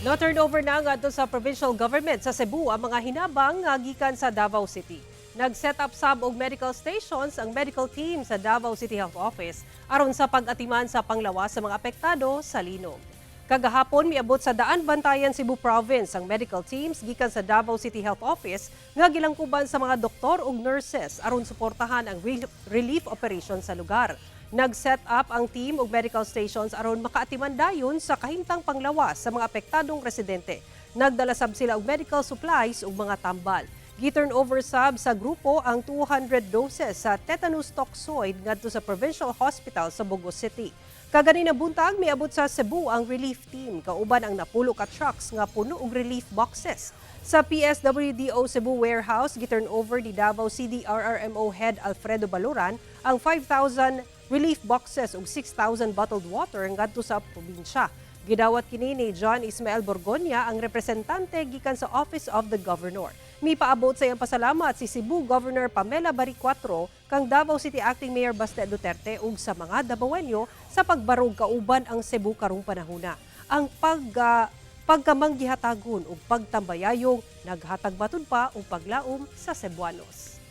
No turnover na ngadto sa provincial government sa Cebu ang mga hinabang nga gikan sa Davao City. Nag-set up sab og medical stations ang medical team sa Davao City Health Office aron sa pag-atiman sa panglawas sa mga apektado sa linog. Kagahapon, miabot sa Daanbantayan, Cebu Province ang medical teams gikan sa Davao City Health Office nga gilangkuban sa mga doktor ug nurses aron suportahan ang relief operation sa lugar. Nag-set up ang team og medical stations aron makaatiman dayon sa kahimtang panglawas sa mga apektadong residente. Nagdala sab sila og medical supplies ug mga tambal. Gi-turn over sab sa grupo ang 200 doses sa tetanus toxoid ngadto sa Provincial Hospital sa Bogo City. Kaganina buntag, miabot sa Cebu ang relief team kauban ang 10 ka trucks nga puno og relief boxes. Sa PSWDO Cebu Warehouse, gi-turn over ni Davao CDRRMO Head Alfredo Baloran ang 5,000 relief boxes ug 6,000 bottled water ngadto sa probinsya. Gidawat kini ni John Ismael Borgonia, ang representante gikan sa Office of the Governor. Mipaabot sa iyang pasalamat si Cebu Governor Pamela Baricuatro kang Davao City Acting Mayor Baste Duterte ug sa mga Dabawenyo sa pagbarog kauban ang Cebu karong panahona. Ang pagkamanggihatagon ug pagtambayayong naghatag matud pa og paglaom sa Cebuanos.